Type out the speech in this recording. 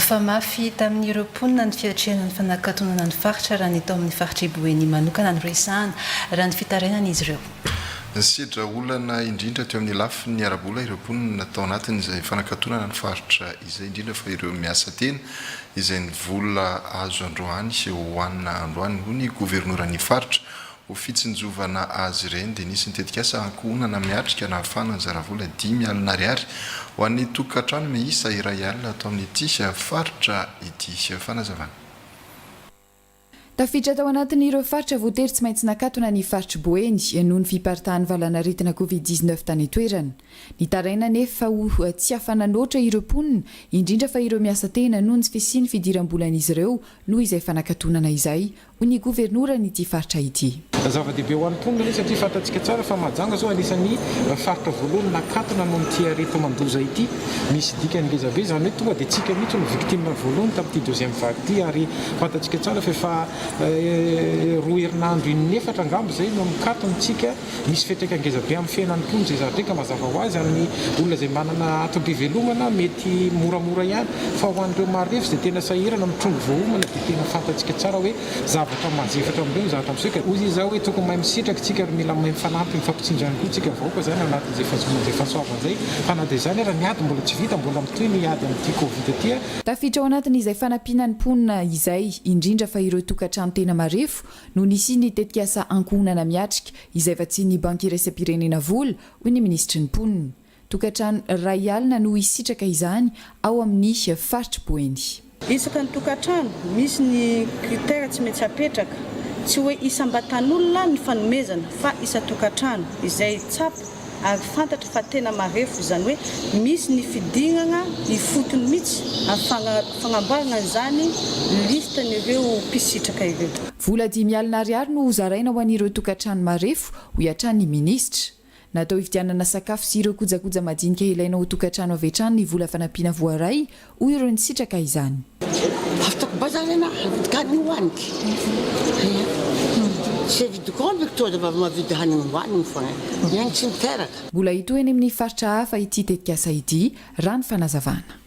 Fa mafy tamin'ireo mponina ny fiatrehana ny fanakatonana ny faritra raha ny tao amin'ny faritr'i Boeny manokana no resahana, raha ny fitarainan'izy ireo. Nisedra olana indrindra teo amin'ny lafiny ara-bola ireo mponina tao anatin'izay fanakatonana ny faritra izay, indrindra fa ireo miasa tena izay ny vola azo androany hohanina androany, hoy ny governoran'ny faritra. Ho fitsinjovana azy ireny dia nisy ny tetikasa ankohonana miatrika nahafahana nizara vola 50 ariary ho an'ny tokantrano miisa 1000 ato amin'ity faritra ity. Fanazavana. Tafiditra tao anatin'ireo faritra voatery tsy maintsy nakatona ny faritr'i Boeny noho ny fiparitahan'ny valanaretina Covid 19 tany an-toerana. Nitaraina anefa ho tsy afa-nanoatra ireo mponina, indrindra fa ireo miasa tena noho ny tsy fisian'ny fidiram-bolan'izy ireo noho izay fanakatonana izay, hoy ny governoran'ity faritra ity. Zava-dehibe ho an'ny mponina aloha satria fantatsika tsara fa Mahajanga izao anisan'ny faritra voalohany nakatona noho ity areti-mandoza ity. Misy dikany ngeza be izany hoe tonga dia tsika mihitsy no victime voalohany tamin'ity deuxième vague ity ary fantatsika tsara fa efa roa herinandro in'efatra angamba izay no mikatona tsika. Misy fiantraikany ngeza be amin'ny fiainan'ny mponina izay zavatra io ka mazava ho azy amin'ny olona izay manana antom-pivelomana mety moramora ihany fa ho an'ireo marefo izay tena sahirana mitrongy voaomana dia tena fantatsika tsara hoe zavatra mazefatra amin'ireo ny zavatra miseho ka hoy izy hoe tokony mahay misitraka isika ary mila mahay mifanampy mifampitsinjo ihany koa isika vahoaka izany ao anatin'izay fahazoana izay fahasoavana izay fa na dia izany ara ny ady mbola tsy vita mbola mitohy ny ady amin'ity covid ity. Tafiditra ao anatin'izay fanampiana ny mponina izay, indrindra fa ireo tokantrano tena marefo, no nisian'ny tetikasa Ankohonana Miatrika, izay vatsian'ny Banky Iraisam-pirenena vola, hoy ny minisitry ny Mponina. Tokantrano 1000 no hisitraka izany ao amin'ny faritr'i Boeny. Isaka ny tokantrano, misy ny critère tsy maintsy apetraka, tsy hoe isam-batan'olona ny fanomezana fa isan-tokantrano, izay tsapa ary fantatra fa tena marefo, izany hoe misy ny fidinana ifotony mihitsy amin'ny fagnamboarana an'izany liste-n'ireo mpisitraka ireo. Vola 50 ariary no hozaraina ho an'ireo tokantrano marefo, hoy hatrany ny minisitra. Natao hividianana sakafo sy ireo kojakoja madinika ilaina ao tokantrano avy hatrany ny vola fanampiana voaray, hoy ireo nisitraka izany. Afitako bazary ana havidy hanigny hoaniky ia tsy avidiko omby to de mba mahavidy hanigny hoanigny fogna e, ny aigny tsy miteraka. Mbola hitohy any amin'ny faritra hafa ity tetikasa ity, raha ny fanazavana.